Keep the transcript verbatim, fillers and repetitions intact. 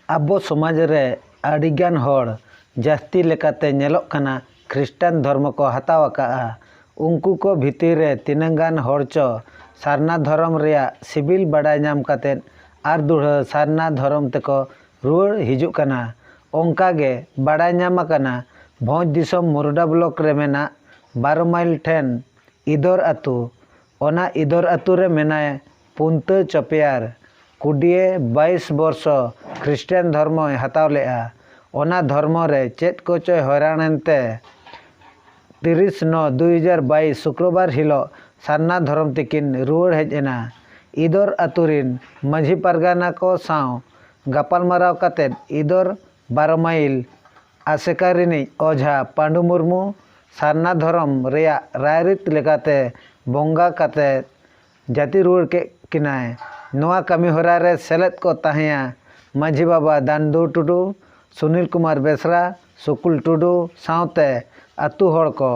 ᱟᱵᱚ ᱥᱚᱢᱟᱡᱽ ᱨᱮ ᱟᱹᱰᱤᱜᱟᱱ ᱦᱚᱲ, ᱡᱟᱹᱥᱛᱤ ᱞᱮᱠᱟᱛᱮ ᱧᱮᱞᱚᱜ ᱠᱟᱱᱟ, ᱠᱷᱨᱤᱥᱴᱟᱱ ᱫᱷᱚᱨᱢᱚ ᱠᱚ ᱦᱟᱛᱟᱣ ᱟᱠᱟᱫᱼᱟ᱾ ᱩᱱᱠᱩ ᱠᱚ ᱵᱷᱤᱛᱤᱨ ᱨᱮ ᱛᱤᱱᱟᱹᱝ ᱜᱟᱱ ᱦᱚᱲ ᱪᱚ ᱥᱟᱨᱱᱟ ᱫᱷᱚᱨᱚᱢ ᱨᱮᱭᱟᱜ ᱥᱤᱵᱤᱞ ᱵᱟᱰᱟᱭ ᱧᱟᱢ ᱠᱟᱛᱮᱫ ᱟᱨ ᱫᱩᱲᱦᱟᱹ ᱥᱟᱨᱱᱟ ᱫᱷᱚᱨᱚᱢ ᱛᱮᱠᱚ ᱨᱩᱣᱟᱹᱲ ᱦᱤᱡᱩᱜ ᱠᱟᱱᱟ᱾ ᱚᱱᱠᱟ ᱜᱮ ᱵᱟᱰᱟᱭ ᱧᱟᱢ ᱟᱠᱟᱱᱟ, ᱵᱷᱚᱸᱡᱽ ᱫᱤᱥᱚᱢ ᱢᱩᱨᱰᱟ ᱵᱞᱚᱠ ᱨᱮ ᱢᱮᱱᱟᱜ ᱵᱟᱨᱚ ᱢᱟᱭᱤᱞ ᱴᱷᱮᱱ ᱤᱫᱚᱨ ᱟᱹᱛᱩ, ᱚᱱᱟ ᱤᱫᱚᱨ ᱟᱹᱛᱩ ᱨᱮ ᱢᱮᱱᱟᱭ ᱯᱩᱱᱛᱟᱹ ᱪᱚᱯᱮᱭᱟᱨ᱾ ᱠᱩᱰᱤᱭᱮ ᱵᱟᱭᱤᱥ ᱵᱚᱨᱥᱚ ᱠᱷᱨᱤᱥᱴᱟᱱ ᱫᱷᱚᱨᱢᱚᱭ ᱦᱟᱛᱟᱣ ᱞᱮᱫᱼᱟ᱾ ᱚᱱᱟ ᱫᱷᱚᱨᱢᱚ ᱨᱮ ᱪᱮᱫ ᱠᱚᱪᱚᱭ ᱦᱚᱭᱨᱟᱱ ᱮᱱᱛᱮ ᱛᱤᱨᱤᱥ ᱱᱚ ᱫᱩ ᱦᱟᱡᱟᱨ ᱵᱟᱭᱤᱥ ᱥᱩᱠᱨᱚᱵᱟᱨ ᱦᱤᱞᱚᱜ ᱥᱟᱨᱱᱟ ᱫᱷᱚᱨᱚᱢ ᱛᱮᱠᱤᱱ ᱨᱩᱣᱟᱹᱲ ᱦᱮᱡ ᱮᱱᱟ᱾ ᱤᱫᱚᱨ ᱟᱹᱛᱩ ᱨᱤᱱ ᱢᱟᱹᱡᱷᱤ ᱯᱟᱨᱜᱟᱱᱟ ᱠᱚ ᱥᱟᱶ ᱜᱟᱯᱟᱞᱢᱟᱨᱟᱣ ᱠᱟᱛᱮᱫ ᱤᱫᱚᱨ ᱵᱟᱨᱚ ᱢᱟᱭᱤᱞ ᱟᱥᱮᱠᱟ ᱨᱤᱱᱤᱡ ᱚᱡᱷᱟ ᱯᱟᱸᱰᱩ ᱢᱩᱨᱢᱩ ᱥᱟᱨᱱᱟ ᱫᱷᱚᱨᱚᱢ ᱨᱮᱭᱟᱜ ᱨᱟᱭᱨᱤᱛ ᱞᱮᱠᱟᱛᱮ ᱵᱚᱸᱜᱟ ᱠᱟᱛᱮ ᱡᱟᱹᱛᱤ ᱨᱩᱣᱟᱹᱲ ᱠᱮᱫ ᱠᱤᱱᱟᱭ᱾ ᱱᱚᱣᱟ ᱠᱟᱹᱢᱤ ᱦᱚᱨᱟ ᱨᱮ ᱥᱮᱞᱮᱫ ᱠᱚ ᱛᱟᱦᱮᱸᱭᱟ ᱢᱟᱹᱡᱷᱤ ᱵᱟᱵᱟ ᱫᱟᱱᱫᱩ ᱴᱩᱰᱩ, ᱥᱩᱱᱤᱞ ᱠᱩᱢᱟᱨ ᱵᱮᱥᱨᱟ, ᱥᱩᱠᱩᱞ ᱴᱩᱰᱩ ᱥᱟᱶᱛᱮ ᱟᱹᱛᱩ ᱦᱚᱲ ᱠᱚ᱾